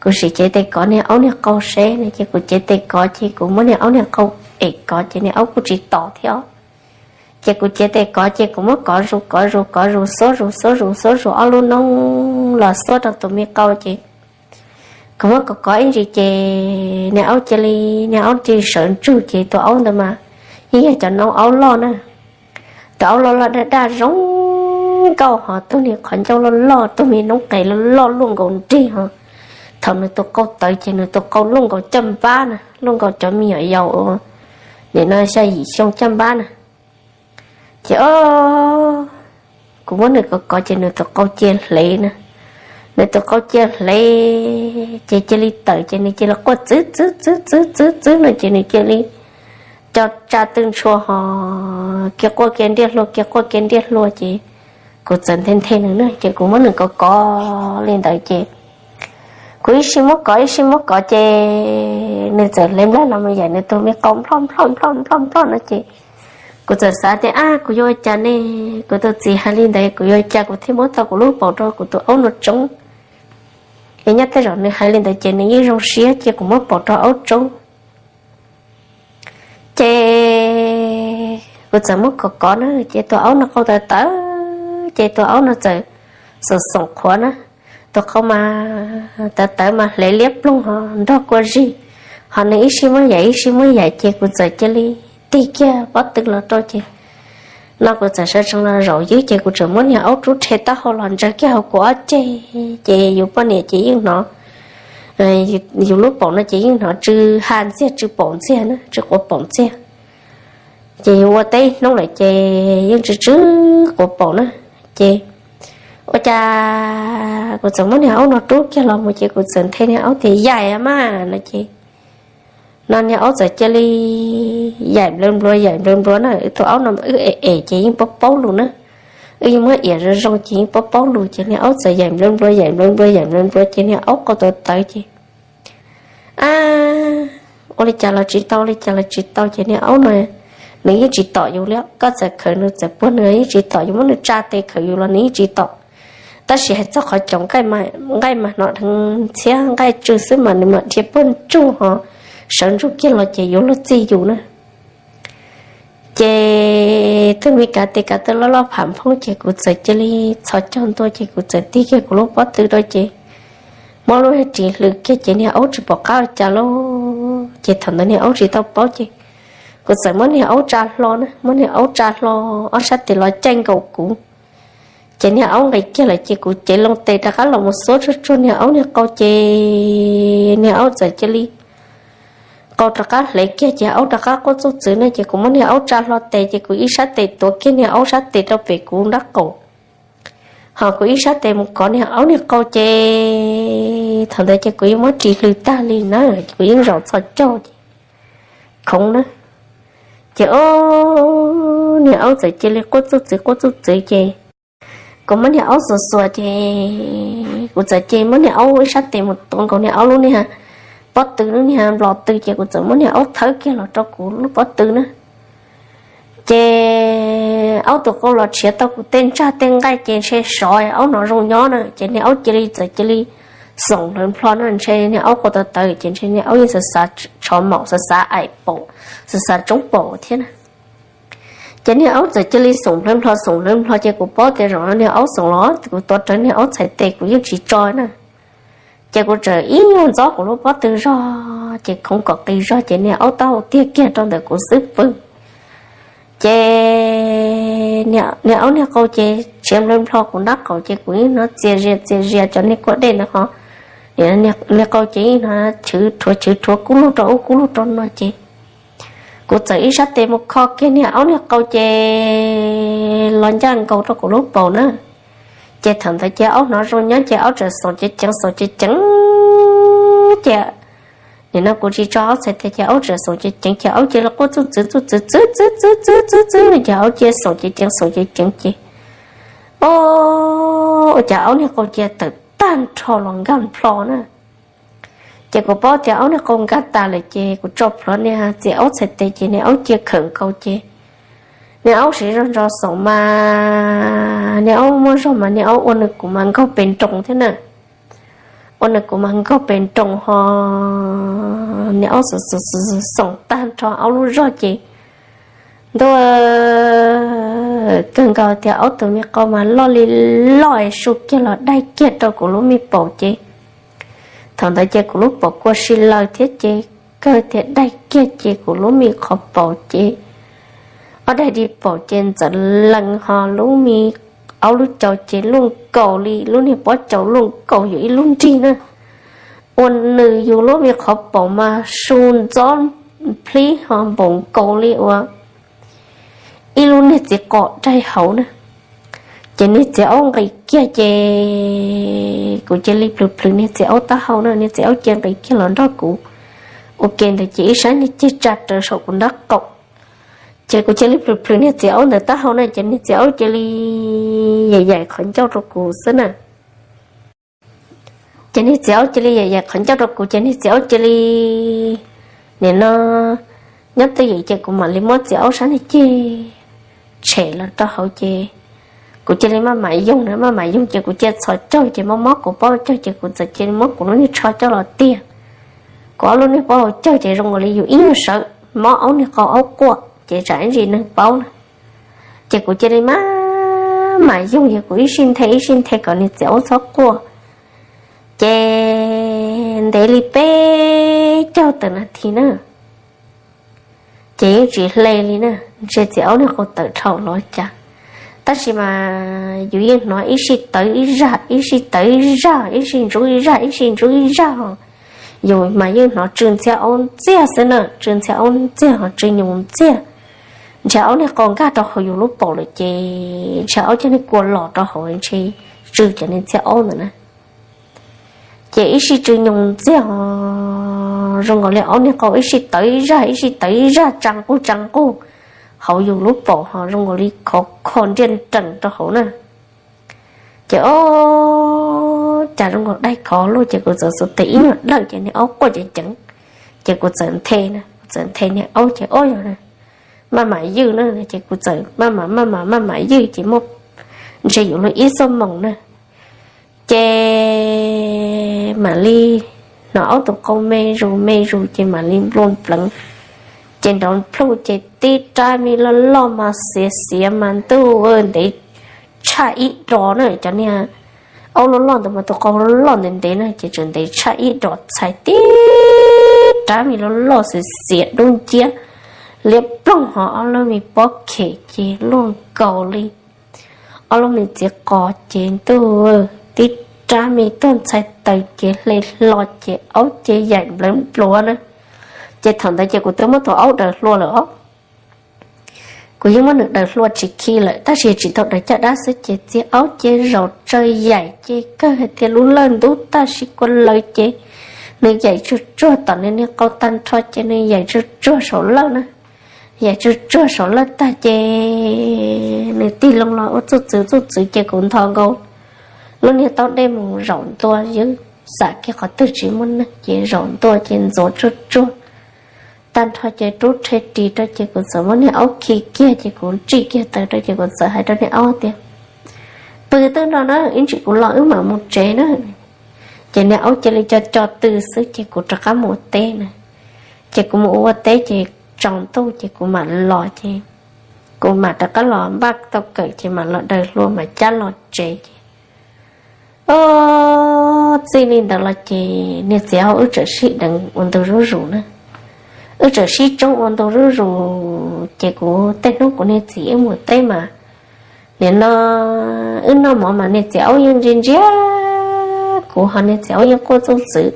Kuv sim cev tes kov niag aub niag qau seb no ces kuv cev tes kov ces kuv muab niag aub niag qau ev kov ces niag aub kuj tsis tom thiab. Ces kuv cev tes kov ces kuv muab kov zus kov zus kov zus xuab zus xuab zus xuab zus ob lub noob los xuab rau tus me qau ces kuv muab kov kov ib ntsis ces niag aub cia li, niag aub cia li sawv ntsug ces tus aub ntawd mas yeej yog cov noob aub loj na. Tus aub loj loj daj daj zoo nkauj ho tug niag qhov ncauj loj loj, tug me noob qes loj loj luaj nkaus nrig ho. Thaum nws tus qau tawv ces nws tus qau luaj nkaus caj npab na, luaj nkaus cov me nyuam yaus nim no xya yim xyoo caj npab na. Ces o, kuv muab nws kov kov ces nws tus qau cia hle na. Nws tus qau cia hle ces cia li tawm ces nws cia li quaj txwb txwb txwb txwb txwb txwb no ces nws cia li co tsa tw ntshua ho kiag quaj kiag ntiaj hlua kiag quaj kiag ntiaj hlua ces kuv txawm nthe nthe nws na ces kuv muab nws kov kov li ntawd ces kuv ib sij muab kov ib sij muab kov ces nws txawm hle nplaj los mus yaim nws tus me qau nploj nploj nploj nploj nploj no ces kuv txawm xav tias ab kuv yuav ua cas ne, kuv tus txiv hais li ntawd kuv yuav ua cas kuv thiaj muab tau kuv lub paum rau kuv tus aub no tsoob. Es nyob tej zaum nws hais li ntawd ces nws yeej zoo siab ces kuv muab paum rau aub tsoob. Ces kuv txawm muab kov kov na ces tus aub no qau tawv tawv ces tus aub no txawm xoom xoom qhuav na. Tus qau mas tawv tawv mas hle liab ploog ho nrog kua zig, ho nws ib sij muab yaim ib sij muab yaim ces kuv txawm cia li tig kiag pob tw los rau ces no kuv txawm sawv tsees los zaum ywb ces kuv txawm muab niag aub rub rhe taub hau los ntsaws kiag hauv kuv ob ceg ces yus poj niam ces yeej hnov, yus lub paum no ces yeej hnov tsw ha ntxiag tsw paum ntxiag na tsw quav paum ntxiag. Ces yus ua teb hnub lawm ces yeej tsw tsw quav paum na. Ces ua cas kuv txawm muab niag aub no rub kiag los mus ces kuv txawm nthe niag aub tias yaim mas no ces no niag aub txawm cia li yaim nplua nplua yaim nplua nplua na. Tus aub no wb ev ev ces yeej paub paub lus na. Wb yeej muab iav zoo zoo ces yeej paub paub lus ces niag aub txawm yaim nplua nplua yaim nplua nplua yaim nplua nplua ces niag aub qau tawv tawv ces a, ua li cas los tsis tau ua li cas los tsis tau ces niag aub no nws yeej tsis tom yus li. Koj txawm khawm nws txawm puag nws yeej tsis tom, yus muab nws tsa tes khawm yus los nws yeej tsis tom. Tab sis hais txog qhov caum nqaij mas hnov dheev ntxhiab nqaij tsw xwb mas nws mam dhia puag ntsuj ho sawv ntsug kiag los ces yuav luag txij yus na. Ces tus me kav tes kav taw loj loj pham phoob ces kuv txawm cia li txhos caug ntua ces kuv txawm tig kiag kuv lub pob tw rau ces muab lub ris hlwb kiag ces niag aub tsis pom qab ua cas lauj. Ces thaum ntawd niag aub tsis tau paub ces kuv txawm muab niag aub tsa hlo na, muab niag aub tsa hlo ob sab tes los caij nkaus kuv. Ces niag aub nqis kiag lawm ces kuv cev loo tes rov qab los mus xuab tsuag tsuag niag aub niag qau ces niag aub txawm cia li qau rov qab hle kiag ces aub rov qab quaj txuj txwv ne ces kuv muab niag aub tsa hlo tes ces kuv ib sab tes tuav kiag niag aub sab tes rau pem kuv nraub qaum, ho kuv ib sab tes mus kov niag aub niag qau ces thaum ntawd ces kuv yeej muab ris hlwb tag li na, kuv yeej zaum txhos caug ces khoov na. Ces o, niag aub txawm cia li quaj txuj txwv quaj txuj txwv ces kuv muab niag aub xuas xuas ces kuv txawm cia li muab niag aub ib sab tes mus tuav nkaus niag aub lub niag pob tw lub niag nplos tw ces kuv txawm muab niag aub thawb kiag los rau kuv lub pob tw na. Ces aub tus qau los rhiav tau kuv tej ntsaj tej nqaij ces ntshe sov aub hnov zoo nyob na ces niag aub cia li txawm cia li xoom nplhawv nplho na, ntshe niag aub qau tawv tawv ces ntshe niag aub yeej xav xav tshov maum xav xav aim paum, xav xav tsoob paum thiab na. Ces niag aub txawm cia li xoom nplhawv nplho xoom nplhawv nplho ces kuv paub tias zaum no niag aub xoom los kuv tuav rawv niag aub txhais tes kuv yeej tsis tso na. Ces kuv txawm ib nyuag ntxob kuv lub pob tw zog ces khoov kom qis zog ces niag aub taub hau tiag kiag rau ntawm kuv xub pwg. Ces niag aub niag qau ces rhiav nplhawv nplho kuv nraub qaum ces kuv yeej hnov txias zias txias zias cov niag kua dej ntawd ho. Niag qau ces yeej hnov chwv rhuav chwv rhuav kub lug rau ub kub lug rau no ces kuv txawm ib sab tes mus kho kiag niag aub niag qau ces los ncaj nkaus rau kuv lub paum na. Ces thaum ntawd ces aub hnov zoo nyob ces aub txawm xoom ceev ceev xoom ceev ceev ces nim no kuv tsis tso aub txhais tes ces aub txawm xoom ceev ceev ces aub cia li quaj txuj txwv txuj txwv txwb txwb txwb txwb txwb txwb ces aub cia xoom ceev ceev xoom ceev ceev ces o, ua cas aub niag qau cia tawm tag nrho los nkag nplho na. Ces kuv paub tias aub niag qau nkag tas lawm ces kuv tso plhuav niag txiv aub txhais tes ces niag aub cia khawm nkaus ces niag aub siv zog ntso xoom mas niag aub muaj zog mas niag aub ua nws kuv mas nkaug pes nroos thiab na. ua nws kuv mas nkaug pes nroos ho niag aub xoom xoom xoom tag nrho aub lub zog ces ntuj kawg nkaus tias aub tus me qau mas loj li loj su kiag los daig kiag rau kuv lub me paum ces thaum ntawd ces kuv lub paum kua si lawm thiab ces kawg tias daig kiag ces kuv lub me qhov paum ces ob daim di paum ces ntxawm lees ho lub me aub lub caus ces luaj nkaus li lub niag pob caus luaj nkaus yus ib lub nrig na. Ua nws yus lub me qhov paum mas su ntxob plhib ho npaum nkaus li ua ib lub niag txiv qos daig hauv na. Ces niag txiv aub nqis kiag ces kuv cia li plhws plhws niag txiv aub taub hau na, niag txiv aub cia nqis kiag los nrog kuv ua ke ntawd ces ib sab niag ceg tsa raws saum kuv nraub qaum. Ces kuv cia li plhws plhws niag txiv aub ntawd taub hau na ces niag txiv aub cia li yaim yaim qhov ncauj rau kuv xwb na. Ces niag txiv aub cia li yaim yaim qhov ncauj rau kuv ces niag txiv aub cia li nim no nyob twj ywm ces kuv mam li muab txiv aub sab niag ceg tshem los rau hauv ces kuv cia li maj mam yoog na, maj mam yoog ces kuv cia txhos caug ces mob mob kuv pob hauv caug ces kuv txawm cia li muab kuv lub niag tsho coj los tiag kuv ob lub niag pob hauv caug ces zoo nkaus li yus ib nyuag sawv mob aub niag qau aub quaj ces tsam ib ntsis neeg paub na. Ces kuv cia li maj mam yoog yog kuv ib sij nthe ib sij nthe kom niag txiv aub txhob quaj. Ces ntev li peb caug tawm nas this na, ces yeej tsis hle li na, ntshe txiv aub niag qau tawm dhau los cas. Tab sis mas yus yeej hnov ib sij tawv ib zaj, ib sij tawv ib zaj, ib sij ntsuj ib zaj, ib sij ntsuj ib zaj os. Yus mas yeej hnov tsw ntxhiab aub ntxiag xwb na, tsw ntxhiab aub ntxiag ho tsw nyoos ntxiag. Ntshe aub niag qau nkag rau hauv yus lub paum lawm ces ntshe aub cov niag kua los rau hauv ntshe tsw cov niag ntxhiab aub ntawd na. Ces ib sij tsw nyoos ntxiag ho zoo nkaus li aub niag qau ib sij tawv ib zaj ib sij tawv ib zaj tsa nquj tsa nquj hauv yus lub paum ho zoo nkaus li khov kho nriaj nrees rau hauv na. Ces ob cas zoo nkaus daig khov luj ces kuv txawm xuas tes ib nyuag dawj ces niag aub quaj ceev ceev. Ces kuv txawm nthe na, kuv txawm nthe niag aub ces ob yog maj mam ywj na, ces kuv txawm maj mam maj mam maj mam ywj ces muaj ntshe yuav luag ib xuab moos na. Ces mam li hnov aub tus qau me zus me zus ces mam li nplua npleev. Ces nrov plhuj ces tib rab me loj loj mas xiav xiav mas ntuj ntev tshaj ib dos na, cov niag aub loj loj ntawd mas tus qau loj ntev ntev na ces tseem ntev tshaj ib dos txhais tib rab me loj loj xiav xiav dub nciab liab ploog ho ob lub me pob khem ces luaj nkaus li ob lub me txiv qos ces ntuj tib rab me tuag ntxhais taws ces hle hlo ces aub ces yaim nplawv npluav na. Ces thaum ntawd ces kuv twb muab tus aub daws hlua lawm os. Kuv yeej muab nws daws hlua tsis khi lawm tab sis tsis tau daws caj dab xwb ces txiv aub ces zaum tsawg yaim ces kawg hais tias lub lawj ntub tag sib kua lawv ces nws yaim tsuag tsuag tom nws niag qau tag nrho ces nws yaim tsuag tsuag saum lawj na. Yaim tsuag tsuag saum lawj tag ces nws tig loo los ua txuj txwv txuj txwv ces kuv ntho nkaus lub niag taub dej mus zaum ntua, yeej xam kiag qhov twg tsis muaj neeg ces zaum ntua ces ntxuav tsuag tsuag tag nrho ces rub rhe ris rau ces kuv txawm muab niag aub khi kiag ces kuv ntsij kiag taws rau ces kuv txawm hais rau niag aub tias, pw twb no na, ib ntsis kuv los wb mam mus tsev na. Ces niag aub cia li co co tw xwb ces kuv rov qab mus ua teb na. Ces kuv mus ua teb ces tsaus ntuj ces kuv mam los ces kuv mam rov qab los npaj tau kawm ces mam los daws hlua mam cab los tsev ces o, txij li ntawd los ces niag txiv aub wb txawm sib deev ua ntu zuj zus na. Wb txawm sib tsoob ua ntu zuj zus ces kuv tej hnub kuv niag txiv wb mus teb mas nim no wb noj mov mas niag txiv aub yeej ntsia ntsia kuv ho niag txiv aub yeej quaj txuj txwv.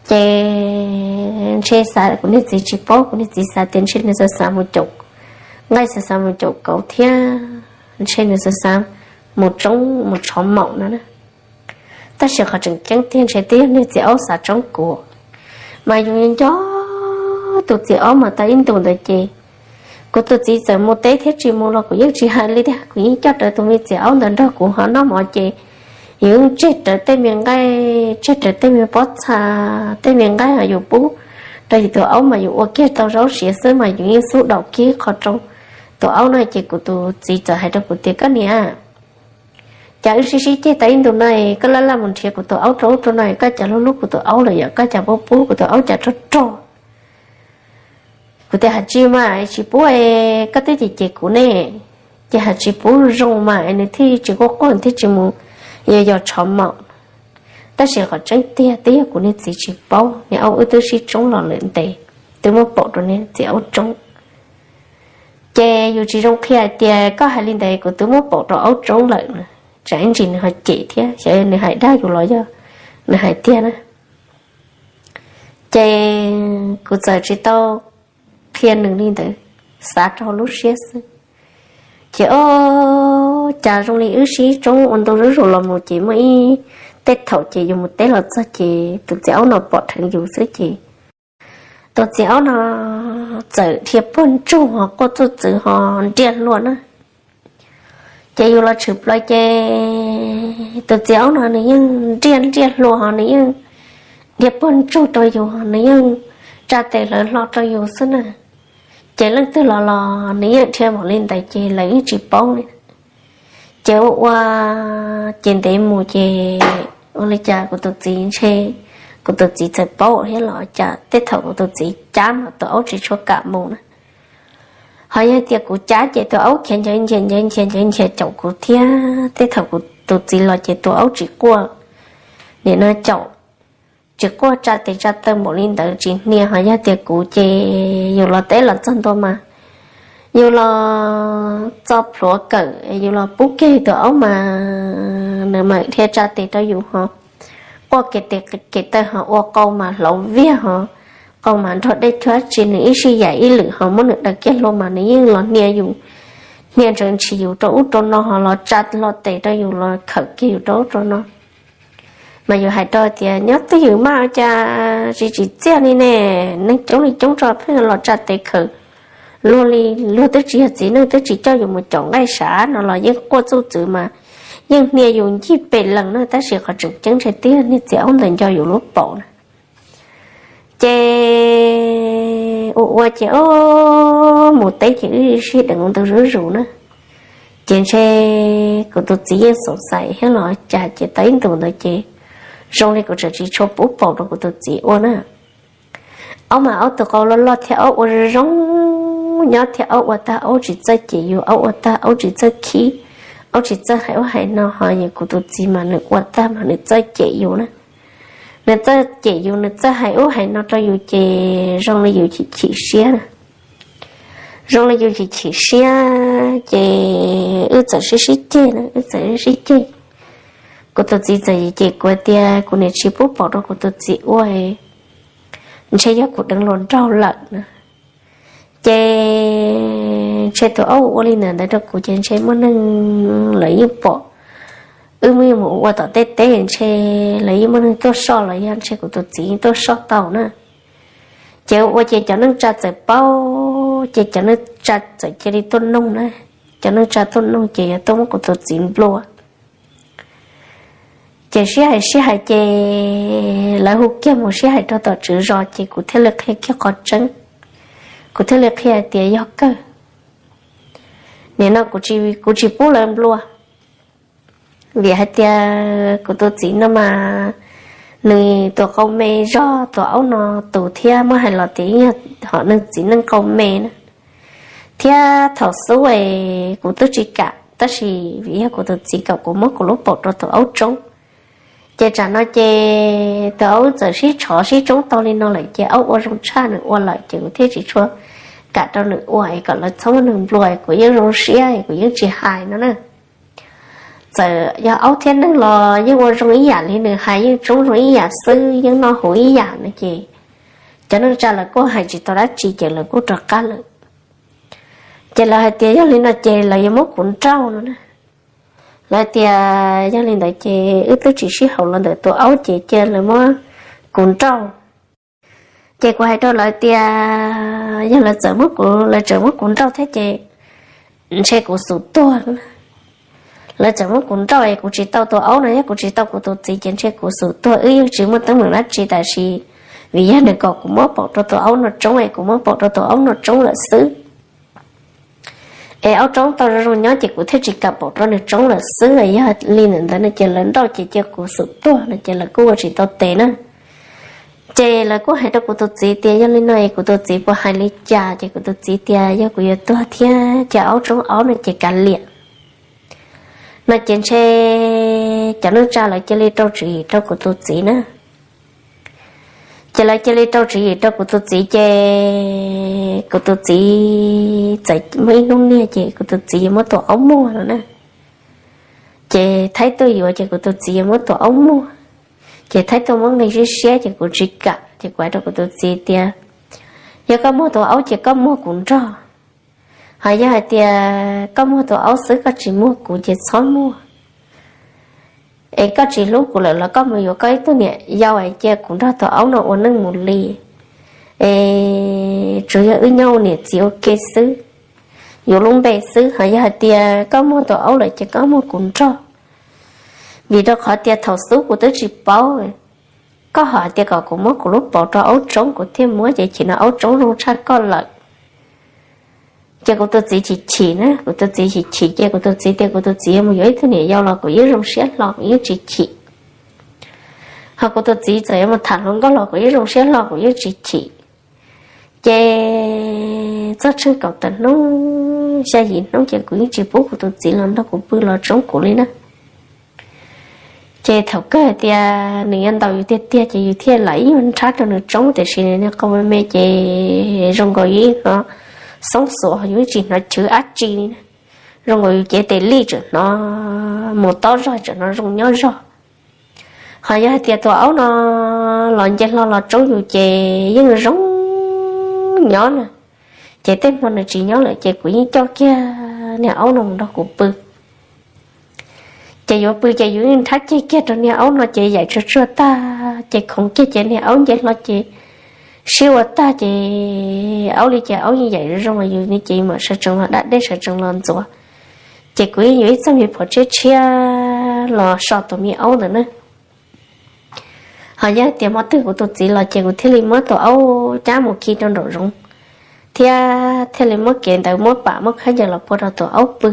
Ces ntshe xav kuv niag txiv tsis paub, kuv niag txiv xav tias ntshe nws xav xav mus caum nqaij, xav xav mus caum kauv thiab ntshe nws xav xav mus tsoob mus tshov maum no na. Tab sis qhov tseem ceeb tiag ntshe twb yog niag txiv aub xav tsoob kuv. Mas yus nco tus txiv aub mas tau ib ntus ntawd ces kuv tus txiv txawm mus teb thiab tsis mus los kuv yeej tsis hais li tiag, kuv yeej coj rawv tus me txiv aub ntawd nrog kuv ho noj mov ces yus yeej tseg rawv tej me nqaij, tseg rawv tej me pob txha, tej me nqaij ho yus pub rau yus tus aub mas yus ua kiag tau zaub siav xwb mas yus yeej xub daus kiag qhov rau tus aub na. Ces kuv tus txiv txawm hais rau kuv tias, koj niam, Cas wb sib sib ceg tau ib ntus no, koj laj laj mus nrhiav kuv tus aub rau ub rau no, koj cas hlub hlub kuv tus aub lawm yom, koj cas pub pub kuv tus aub cas rog rog. Kuv tias has tsis mas tsis pub, koj twb cem cem kuv ne, ces has tsis pub zoo mas nws thiaj tsis quaj quaj thiaj tsis mus yos yos tshov maum. Tab sis qhov tseeb tiag twb yog kuv niag txiv tsis paub, niag aub wb twb sib tsoob los lawm ntev, twb muab paum rau niag txiv aub tsoob. Ces yus tsis zoo qhia hais tias koj hais li ntawd kuv twb muab paum rau aub tsoob lawm. Tsam ib ntsis nws ho cem thiab, xyov nws hais dag yus los yog nws hais tiag na. Ces kuv txawm tsis tau qhia nws li ntawd, xav rau hauv lub siab xwb. Ces o, cas zoo li wb sib tsoob ua ntu zuj zus los mus ces muaj ib tej thaum ces yus mus teb los txog ces tus txiv aub no pom dheev yus xwb ces tus txiv aub no txawm dhia puag ntsuj ho quaj txuj txwv ho nriaj hluas na. Ces yus los tshwm plaws ces tus txiv aub no nws yeej nriaj nriaj hluas ho nws yeej dhia puag ntsuj rau yus, nws yeej tsa tes hlawv hlo rau yus xwb na. Ces leej twg los los nws yeej dhia npaum li ntawd ces lawv yeej tsis paub li. Ces ua ua ces ntev mus ces ua li cas kuv tus txiv ntshe, kuv tus txiv txawm paub thiab los cas tej thaum kuv tus txiv cab mas tus aub tsis tshua kam mus na. Ho yog tias kuv cab ces tus aub khiav ncaws nchias ncaws nchias ncaws nchias caum kuv thiab tej thaum kuv tus txiv los ces tus aub tsis quaj, nim no caum, tsis quaj tsa tes tsa taw npaum li ntawd tsis hnia. Ho yog tias kuv ces yus los teb los txog ntua mas yus los txo plhuav kawm yus los pub kiag tus aub mas nws mam dhia tsa tes rau yus ho quaj kev tes kev taw ho ua qau mas hlauv viag ho qau mas nrog dej cuab tsi nws ib sij yam ib lwm ho muab nws daws kiag hlua mas nws yeej los hnia yus, hnia ntsaws ntshis yus rau ub rau no ho los tsa hlo tes rau yus los khawm kiag yus rau ub rau no. Mas yus hais rau tias nyob twj ywm maj ua cas tsis tsim txiaj li ne, neeg coob li coob tso pheej los tsa tes khawm luag li, luag twb tsis yog txiv neej twb tsis coj yus mus caum nqaij sav no los yeej quaj txuj txwv mas yeej hnia yus ncig pes lees na, tab sis qhov tseem ceeb ntshe twb yog niag txiv aub ntawd nco yus lub paum na. Ces ua ua ces o, mus teb ces wb sib deev ua ntu zuj zus na. Ces ntshe kuv tus txiv yeej xoom xaim thiab los cas ces tau ib ntus ntawd ces zoo li kuv tseem tsis tshua pub paum rau kuv tus txiv ua na. Aub mas aub tus qau loj loj thiab aub ua zoo zoo nyob thiab aub ua tag aub tsis txawj cem yus, aub ua tag aub tsis txawj khib, aub tsis txawj hais ub hais no ho yog kuv tus txiv mas nws ua tag mas nws txawj cem yus na. Nws txawj cem yus, nws txawj hais ub hais no rau yus ces zoo li yus chim chim siab na. Zoo li yus chim chim siab ces wb txawm sib sib ceg na, wb txawm sib sib ceg. Kuv tus txiv txawm cem kuv tias kuv niam tsis pub paum rau kuv tus txiv ua, ntshe yog kuv deev hluas nraug lawm na. Ces ntshe tus aub ua li ntawd ntawd rau kuv ces ntshe muaj neeg lawv yeej pom wb mus ua tom tej teb ntshe lawv yeej muaj neeg tuaj soj los yog ntshe kuv tus txiv tuaj soj tau na. Ces ua ces cov neej tsa txawm paub ces cov neej tsa txawm cia li tuaj noog na. Cov neej tsa tuaj noog ces yog tuaj muab kuv tus txiv nplua. Ces sib hais sib hais ces lawv hu kiag mus sib hais rau tom tswv zos ces kuv thiaj li qhia kiag qhov tseeb. Kuv thiaj li qhia hais tias yog kawg, nim no kuv tsis pub lawv nplua, vim hais tias kuv tus txiv no mas nws tus qau me zog tus aub no tus thiab muab hais los tias yog hom neeg txiv neej qau me na. Thiab thaum xub es kuv twb tsis kam tab sis vim yog kuv tus txiv kom kuv muab kuv lub paum rau tus aub tsoob. Ces tsam no ces tus aub txawm sib tshov sib tsoob tau li no lawm ces aub ua zoo tshaj nws ua lawm ces kuv thiaj tsis tshua kam rau nws ua es kom lawv txhob muab nws nplua es kuv yeej zoo siab es kuv yeej tsis hais no na. Txawm yog aub thiab neeg los yeej ua zoo ib yam li nws hais, yeej tsoob zoo ib yam xwb, yeej noj huv ib yam no ces cov neej tsa lawv kuj hais tsis tau dab tsi ces lawv kuj rov qab lawm. Ces lawv hais tias yog li no ces lawv yuav muab kuv nrauj no na. Lawv tias yog li ntawd ces wb twb tsis sib haum los ntawm tus aub ces cia lawv muab kuv nrauj. Ces kuv hais rau lawv tias yog lawv txawm muab kuv, lawv txawm muab kuv nrauj thiab ces ntshe kuv xum tuag. Lawv txawm muab kuv nrauj es kuv tsis tau tus aub no thiab kuv tsis tau kuv tus txiv ces ntshe kuv xum tuag, wb yeej tsis muaj teeb meem dab tsi tab sis vim yog nws kom kuv muab paum rau tus aub no tsoob es kuv muab paum rau tus aub no tsoob lawm xwb. es aub roob tau zoo zoo nyob ces kuv thiaj tsis kam pam rau nws tsoob lawm xwb. Yog li ntawd no ces lawv nrauj ces cia kuv xum tuag no ces lawv kuj ua tsis tau tes na. Ces lawv kuj hais rau kuv tus txiv tias yog li no es kuv tus txiv puas hais li cas, ces kuv tus txiv tias yog kuv yuav tuag thiab ces aub roob aub no ces kav liam no ces ntshe cov neej tsa lawv cia li rau tswv yim rau kuv tus txiv na. Ces lawv cia li rau tswv yim rau kuv tus txiv ces kuv tus txiv txawm muaj ib hnub niag ces kuv tus txiv yuav muab tus aub muag no na. Ces thaib tuaj yuav ces kuv tus txiv yuav muab tus aub muag. Ces thaib tuaj muab nqi siab siab ces kuv tsis kam ces kuv hais rau kuv tus txiv tias yog koj muag tus aub ces koj muag kuv nrog, ho yog hais tias koj muag tus aub xwb koj tsis muag kuv ces txhob muag. Es koj tsis hlub kuv lawm los koj mus yuav koj ib tug niam yau es cia kuv nrog tus aub no ua neej mus li. Es tsuas yog wb nyob ua niam txiv ua ke xwb, yuav lub npe xwb. Ho yog hais tias koj muag tus aub lawm ces koj muag kuv nrog, vim rau qhov tias thaum xub kuv twb tsis paub, koj ho hais tias kom kuv muab kuv lub paum rau aub tsoob kuv thiaj muab ces chim no aub tsoob zoo tshaj koj lawm. Ces kuv tus txiv chim chim na, kuv tus txiv chim chim ces kuv tus txiv tias kuv tus txiv yuav mus yuav ib tug niam yau los kuv yeej zoo siab hlo kuv yeej tsis chim. Ho kuv tus txiv txawm yuav mus tham hluas nkauj los kuv yeej zoo siab hlo kuv yeej tsis chim. Ces txog tsheej kaum tawm hnub xya yim hnub ces kuv yeej tsis pub kuv tus txiv los nrog kuv pw los tsoob kuv li na. Ces thaum kawg hais tias nws yuav ntaus yus tiag tiag ces yus thiaj lam ib nyuag nrhab rau nws tsoob, tiam sis nws niag qau me me ces zoo nkaus yus ib hnov xoob xuav, yus tsis hnov chwv dab tsi li na. Zoo nkaus yus cev tes lij tseem hnov mus tob zog tseem hnov zoo nyob zog. Ho yog hais tias tus aub no los nce hlo los tsoob yus ces yeej zoo nyob na. Ces tej hmo nws tsis nyob lawm ces kuv yeej coj kiag niag aub no mus nrog kuv pw. Ces yuav pw ces yus yeej nrhab ceg kiag rau niag aub no ces yaim tsuag tsuag tag ces khoov kiag ces niag aub nce hlo ces sib ua tag ces aub li ces aub yeej yaim zoo zoo yus ne ces mam sawv tsees los da dej sawv tsees los ntxuav. Ces kuv yeej yuav ib txoj me phuam tshiab tshiab los so tus me aub ntawd na. Ho yog tias hmo twg kuv tus txiv los ces kuv thiaj li muab tus aub cab mus khi rau nraum zoov, thiab thiaj li muab kev ntawd muab pam muab khaub ncaws los pua rau tus aub pw.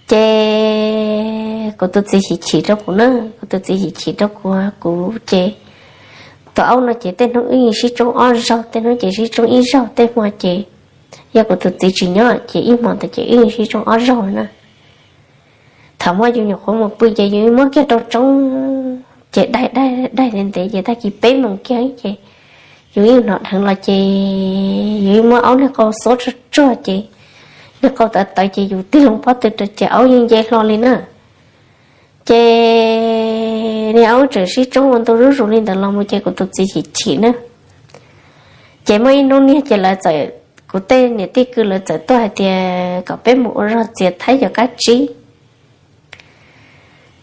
Ces kuv tus txiv chim chim rau kuv na, kuv tus txiv chim chim rau kuv, kuv ces tus aub no ces tej hnub wb yeej sib tsoob ob zaug, tej hnub ces sib tsoob ib zaug, tej hmo ces yog kuv tus txiv tsis nyob ces ib hmo ntawd ces wb yeej sib tsoob ob zaug na. Thaum muaj yus nyuam qhuav mus pw ces yus muab kiag rau tsoob ces daig daig daig ntev ntev ces tag kis peb moos kiag ces yus yeej hnov dheev los ces yus yeej muab aub niag qau xuab tsuag tsuag ces niag qau tawv tawv ces yus tig loo pob tw rau ces aub yeej nce hlo li na. Ces niag aub tseem sib tsoob ua ntu zuj zus li ntawd los mus ces kuv tus txiv chim chim na. Ces muaj ib hnub niag ces lawv txawm, kuv tej niam tij kwv lawv txawm tuaj hais tias kom peb mus ua zog txiav thaib cov kab tsib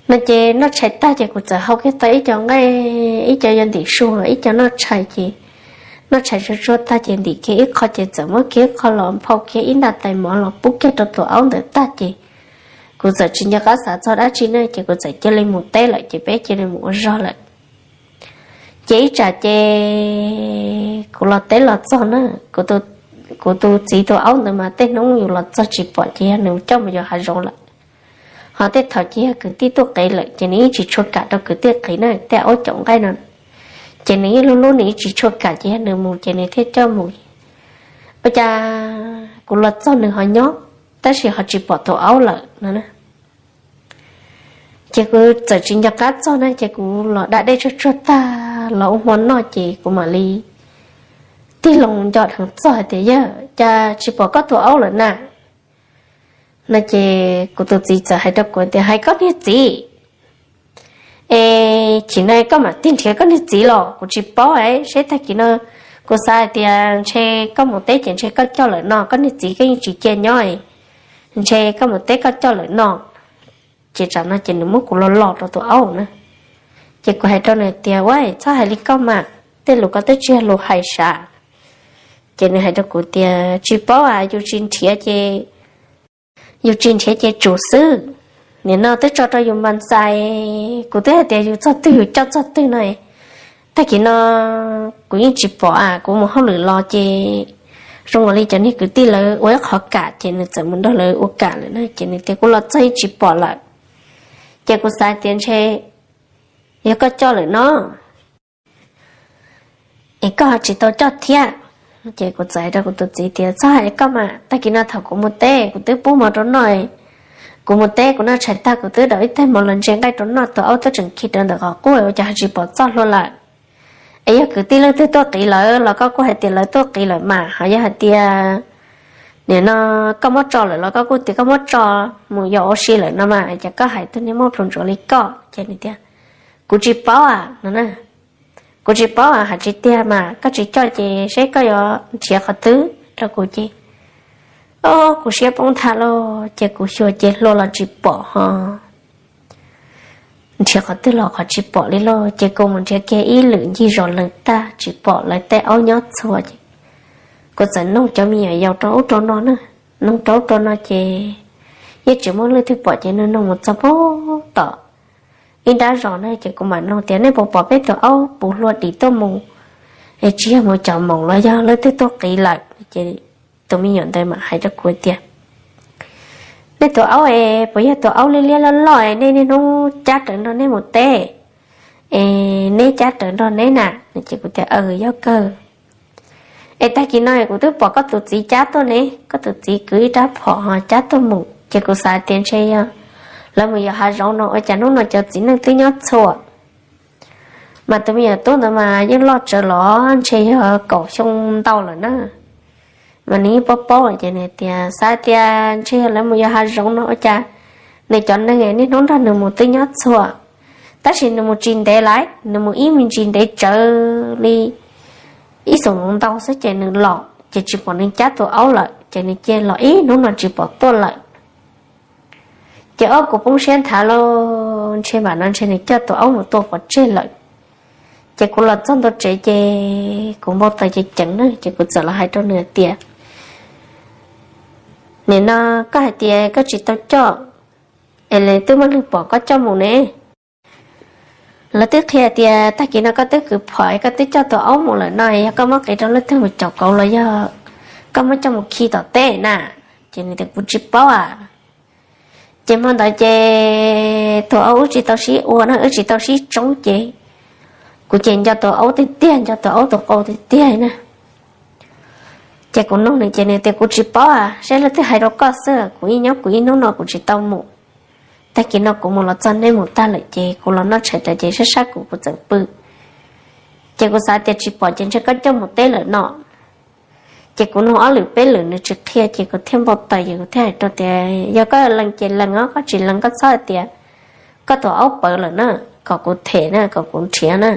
no ces noj tshais tag ces kuv txawm hau kiag tau ib co nqaij, ib co yog ntim su, ib co noj tshais ces noj tshais tsuag tsuag tag ces ntim kiag ib qho ces txawm muab kiag ib qho los phau kiag ib ntaj tais mov los pub kiag rau tus aub ntawd tag ces kuv txawm tsis nco qab xav txog dab tsi ne ces kuv txawm cia li mus teb lawm ces peb cia li mus ua zog lawm. Ces ib tsam ces kuv los teb los txog na, kuv tus txiv tus aub ntawd mas tej hnub yus los txog tsis pom ces yog nws coj mus yos hav zoov lawm. Ho tej thaum ces yog kwv tij tuaj qiv lawm ces nws yeej tsis tshua kam rau kwv tij qiv na, tej aub caum nqaij no ces nws yeej hlub hlub nws yeej tsis tshua kam ces yog nws mus ces nws thiaj coj mus. Ua cas kuv los txog nws ho nyob tab sis ho tsis pom tus aub lawm no. Ces kuv txawm tsis nco qab txog na ces kuv los da dej tsuag tsuag tag los ua hmo noj ces kuv mam li tig loo nco dheev txog hais tias yawg cas tsis pom koj tus aub lawm na no ces kuv tus txiv txawm hais rau kuv tias hais koj niag txiv es chim no koj mam tig nrhiav koj niag txiv los kuv tsis paub seb tag kis no kuv xav hais tias ntshe koj mus teb ces ntshe koj coj lawm no, koj niag txiv koj yeej tsis cia nyob, ntshe koj mus teb koj coj lawm no. Ces tsam no ces nws muab kuv los los rau tus aub na. Ces kuv hais rau nws tias ua txhob hais li koj mas, tej lus koj twb tsis yog lus hais sav. Ces nws hais rau kuv tias tsis paub as, yus tsis nrhiav ces, yus tsis nrhiav ces tsum xwb. Nim no twb tso rau yus npa ntxais, kuv twb hais tias yus txog twg yus coj txog twg no. Tag kis no kuv yeej tsis pom as, kuv mus hauj lwm los ces zoo li cov niag kwv tij lawv ua ib qhov kam ces nws txawm mus nrog lawv ua kam lawm na. Ces nws tias kuv los txog yeej tsis pom lawm. Ces kuv xav tias ntshe yog koj coj lawm no es koj ho tsis tau coj thiab. Ces kuv txawm hais rau kuv tus txiv tias txhob hais koj mas, tag kis no thaum kuv mus teb kuv twb pub mov rau noj, kuv mus teb kuv noj tshais tag kuv twb daus ib teg mov los ntse nqaij rau noj, tus aub twb tseem khi rawv ntawm qhov qub ua cas ho tsis pom txoj hlua lawm. Es yog kwv tij leej twg tuaj qiv lawv los koj kuj hais tias lawv tuaj qiv lawm mas, ho yog hais tias nim no koj muab tso lawm los koj kuj tias koj muab tso mus yos ua si lawm no mas, cas koj hais tug niag muaj plhus ntsuav li koj. Ces nws tias kuv tsis paub a no na. Kuv tsis paub a, hais tsis tiag mas koj tsis coj ces seb koj yuav nrhiav qhov twg rau kuv ces, o, kuv siab poob nthav lauj. Ces kuv xyuas ces hlua los tsis pom ho nrhiav qhov twg los qhov tsis pom li lauj. Ces kuv mus nrhiav kiag ib lwm ncig zos lees tag tsis pom lawv tej aub nyob txhua ces kuv txawm noog cov me nyuam yaus rau ub rau no na. Noog rau ub rau no ces yeej tsis muaj leej twg pom ces nug noog mus txog pem tom ib nrab zos na ces kuv mam noog tias nej puas pom peb tus aub puv hlua dim tuaj mus, es tsis yog mus caum moos los yog leej twg tuaj qiv lawm. Ces tus me nyuam ntawd mam hais rau kuv tias nej tus aub es puas yog tus aub liab liab loj loj es nej niaj hnub cab rawv nrog neb mus teb, es neb cab rawv nrog neb na? Ces kuv tias yog kawg. Es tag kis no kuv twb pom koj tus txiv cab tuaj ne, koj tus txiv kwv ib rab phom ho cab tuaj mus ces kuv xav tias ntshe yog lawv mus yos hav zoov no ua cas hnub no cov txiv neej twb nyob txhua. Mas tus me nyuam tub ntawd mas yeej loj tsawv los ntshe yog kaum xyoo ntau lawm na, mas nws yeej paub paub lawm ces nws tias xav tias ntshe yog lawv mus yos hav zoov no ua cas nws cov neeg niaj hnub nrog nws mus twb nyob txhua, tab sis nws mus tsis ntev lawm, nws mus ib me ntsis ntev tsawv li ib xoom ntau xwb ces nws los ces tsis pom nws cab tus aub lawm ces nws cia los ib hnub no tsis pom tuaj lawm. Ces ob kuv poob siab nthav lauj, ntshe mam no ntshe nws coj tus aub mus tua pov tseg lawm. Ces kuv los txog ntua tsev ces kuv npau taws ceev ceev na ces kuv txawm los hais rau nws tias nim no koj hais tias koj tsis tau coj, es lawv twb muaj neeg pom koj coj mus ne. Lawv twb qhia tias tag kis no koj twb kwv phom koj twb coj tus aub mus lawm no, yog koj muab qiv rau leej twg mus caum kauv los yog koj muab coj mus khi tom teb na. Ces nws tias kuv tsis paub a. Ces hmo ntawd ces tus aub wb tsis tau sib ua na, wb tsis tau sib tsoob ces kuv ces nco tus aub tiag tiag, nco tus aub tus qau tiag tiag na. Ces kuv nug nws ces nws tias kuv tsis paub a, saib leej twg hais rau koj xwb, kuv yeej nyob kuv ib hnub no kuv tsis tau mus. Tag kis no kuv mus los txog nej mus tag lawm ces kuv los noj tshais tas ces sab sab kuv kuv txawm pw. Ces kuv xav tias tsis pom ces ntshe koj coj mus teb lawm no. Ces kuv nug ob lwm peb lwm nws tsis qhia ces kuv thiaj npau taws ces kuv thiaj hais rau tias yog koj lees ces lees os, koj tsis lees koj txhob hais tias koj tus aub pawv lawm na, kom kuv them na, kom kuv nrhiav na.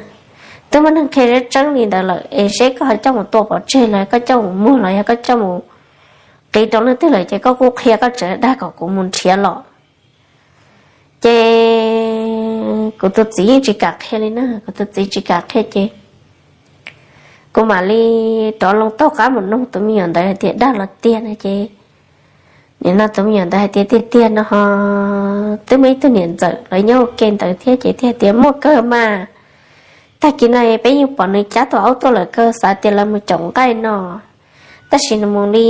Twb muaj neeg qhia tseeb tseeb li ntawd lawm es seb koj ho coj mus tua pov tseg los koj coj mus muag los yog koj coj mus qiv rau leej twg lawm ces koj kuj qhia koj tsev dag kom kuv mus nrhiav los. Ces kuv tus txiv yeej tsis kam qhia li na, kuv tus txiv tsis kam qhia ces kuv mam li rov loo taug qab mus nug tus me nyuam ntawd hais tias dag los tiag no ces nim no tus me nyuam ntawd hais tias tiag tiag no ho twb muaj ib tug niam ntxawm lawv nyob ua ke ntawd thiab ces thiaj tias muaj kawg mas. Tag kis no peb yeej pom nws cab tus aub tuaj lawm kawg, xav tias lawv mus caum nqaij no, tab sis nws mus li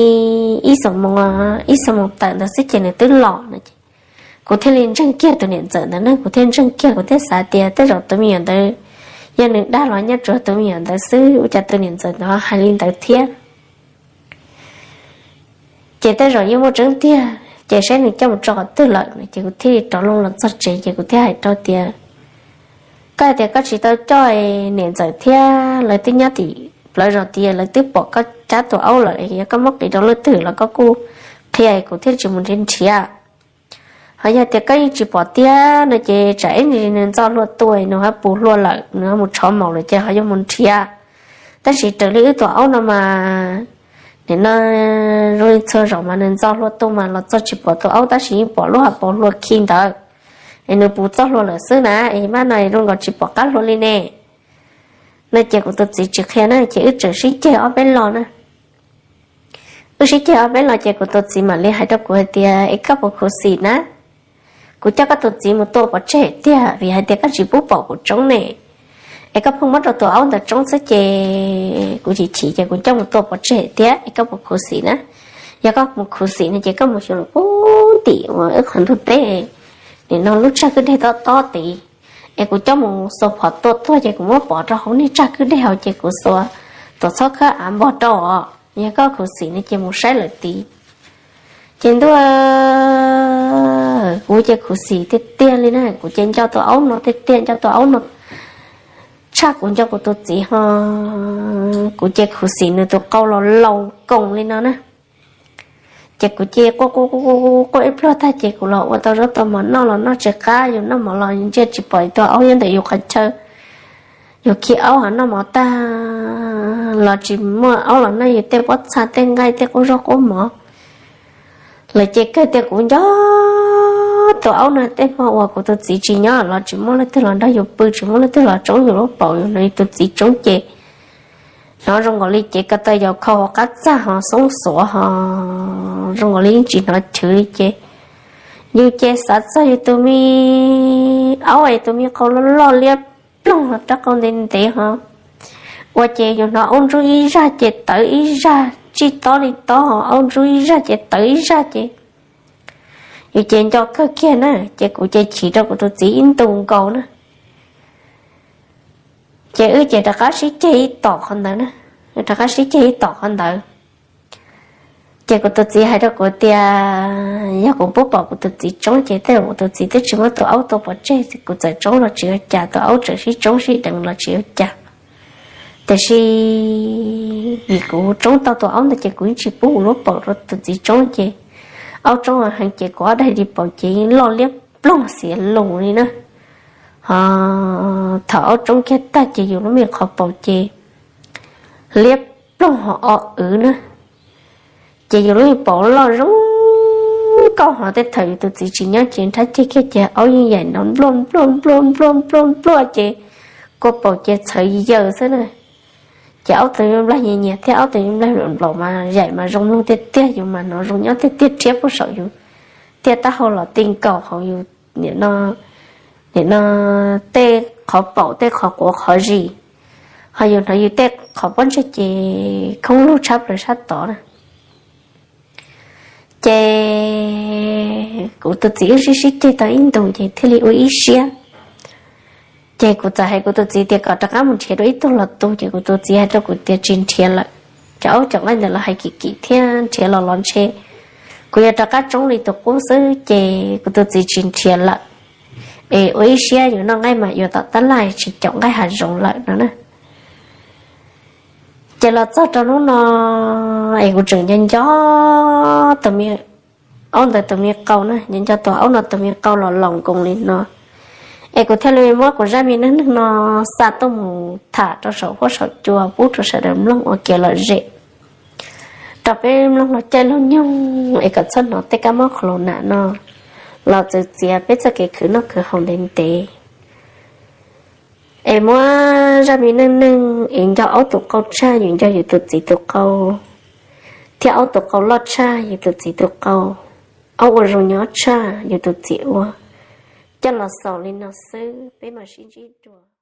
ib xuab moos, ib xuab moos tawm ntawd xwb ces nws twb los no. Kuv thiaj li ntseeg kiag tus niam ntxawm ntawd ne, kuv thiaj ntseeg kiag, kuv thiaj xav tias tej zaum tus me nyuam ntawd yog nws dag los nyob tsuas tus me nyuam ntawd xwb, ua cas tus niam ntxawm ntawd ho hais li ntawd thiab. Ces tej zaum yeej muaj tseeb tiag, ces saib nws coj mus tso qhov twg lawm no. Ces kuv thiaj li rov loo los txog tsev ces kuv thiaj hais rau tias koj hais tias koj tsis tau coj, niam ntxawm thiab lawv twb nyob tim plawv zos tias lawv twb pom koj cab tus aub lawm, yog koj muab qiv rau leej twg los koj kuj qhia kuv thiaj tsis mus nrhiav nrhiav. Ho yog tias koj yeej tsis pom tiag no ces tsam ib ntsis nws ntxo hlua tuaj, nws ho puv hlua lawm, nws ho mus tshov maum lawm ces ho yuav mus nrhiav. Tab sis raws li wb tus aub no mas nim no zoo li txhua zaus mas nws ntxo hlua tuaj mas los txog tsis pom tus aub tab sis yeej pom lub hauv paus hlua khi ntawd, es nws puv txoj hlua lawm xwb na, es mab no zoo nkaus tsis pom qab hlua li ne. No ces kuv tus txiv tsis qhia na ces wb tseem sib ceg ob peb lo na. Wb sib ceg ob peb lo ces kuv tus txiv mam li hais rau kuv hais tias es koj puas khuv xim na, kuv coj koj tus txiv mus tua pov tseg tiag vim hais tias koj tsis pub pom kuv tsoob ne. Es koj pheej muab rau tus aub ntawd tsoob xwb ces kuv chim chim ces kuv coj mus tua pov tseg thiab es koj puas khuv xim na? Yog koj mus khuv xim no ces koj mus xyuas lawm pub tim uas wb qhov ntug teb, nim no lub tsag kwj deg tob tob tid, es kuv coj mus xuas phom tua tuag ces kuv muab pov rau hauv niag tsag kwj deg hauv ces kuv xuas tuam txhob khawb av npog rau os. Yog koj khuv xim no ces mus saib lawm tid. Ces ntuj, kuv ces khuv xim tiag tiag li na, kuv ces nco tus aub no tiag tiag, nco tus aub no tshaj kuv nco kuv tus txiv ho. Kuv ces khuv xim nws tus qau los laus koos li no na. Ces kuv ces quaj quaj quaj ib pluag tag ces kuv los ua tau zaub tau mov noj los noj tsis qab, yus noj mov los ntsia tsis pom tus aub nyob ntawm yus qhov chaw. Yus khi aub ho noj mov tag los tsis muaj aub los noj yus tej pob txha tej nqaij tej qub zaub qub mov. Lawv ces kawg tias kuv nco tus aub no, tej hmo uas kuv tus txiv tsis nyob los tsis muaj leej twg los nrog yus pw, tsis muaj leej twg los tsoob yus lub paum, yus hnov yus tus txiv tsoob ces hnov zoo nkaus li cev ko taw yau kho hauv qab txaj ho xoob xuav ho zoo nkaus li yeej tsis hnov chwv li ces yus ces xav txog yus tus me aub es tus me qau loj loj liab ploog ho rab qau ntev ntev ho ua ces yus hnov aub ntsub ib zaj ces tawv ib zaj, tsij tob li tob ho aub ntsub ib zaj ces tawv ib zaj ces yus ces nco kawg kiag na. Ces kuv ces chim rau kuv tus txiv ib ntus nkaus na. Ces wb ces rov qab sib ceg ib tom qhov ntawd na, rov qab sib ceg ib tom qhov ntawd. Ces kuv tus txiv hais rau kuv tias yog kuv pub pom kuv tus txiv tsoob ces tej zaum kuv tus txiv twb tsis muab tus aub tua pov tseg, kuv txawm tsoob los tsis ua cas, tus aub tseem sib tsoob sib deev los tsis ua cas. Tiam sis vim kuv tsoob tau tus aub ntawd ces kuv yeej tsis pub kuv lub paum rau tus txiv tsoob ces aub tsoob heev ces kuv ob daim di paum ces yeej loj liab ploog xiav lus li na. Ho thaum aub tsoob kiag tag ces yus lub me qhov paum ces liab ploog ho o wv na. Ces yus lub me paum loj zoo nkauj ho tej thaum yus tus txiv tsis nyob ces nrhab ceg kiag ces aub yeej yaim nrov npluaj npluaj npluaj npluaj npluaj npluaj ces kua paum ces txhawv yaws xwb na. Ces aub tus me nplaig nyias nyias thiab aub tus me nplaig nplaum mas yaim mas zoo mloog tiag tiag, yus mas hnov zoo nyob tiag tiag, rhiab puag saum yus thiab taub hau los ti nkaus hauv yus nim no tej qhov paum tej qhov quav qhov zis, ho yus hnov yus tej qhov pob ntseg ces khoob lug tshab plaws sab tod na. Ces kuv tus txiv wb sib sib ceg tau ib ntus ces thiaj li ua ib siab. Ces kuv txawm hais kuv tus txiv tias kom rov qab mus nrhiav dua ib tug los tu, ces kuv tus txiv hais rau kuv tias tsis nrhiav lawm, cov aub cov nqaij ntawd los hais kim kim thiab nrhiav los los ntshe kuv yuav rov qab tsoob li tus qub xwb, ces kuv tus txiv tsis nrhiav lawm. Es ua ib siab yus noj nqaij mas yuav tom tab laj tsis caum nqaij hav zoov lawm no na. Ces los txog rau hnub no es kuv tseem nco nco tus me aub ntawd tus me qau na, nco nco tus aub no tus me qau los laus nkoos li no. Es kuv thiaj li muab kuv zaj me neej neeg no xa tuaj mus tham rau saum huab saum cua pub rau sawv daws mloog ua kev lom zem rau peb mloog laug caij laug nyoog es kom txhob hnov tej kab mob qhov laus nam no los txwv txiav peb txoj kev khwv noj khwv haus ntev ntev. Es muab zaj me neej neeg es nco aub tus qau tshaj yus nco yus tus txiv tus qau, thiab aub tus qau loj tshaj yus tus txiv tus qau, aub ua zoo nyob tshaj yus tus txiv ua, coj los xaus li no xwb, peb mam sib ntsib dua.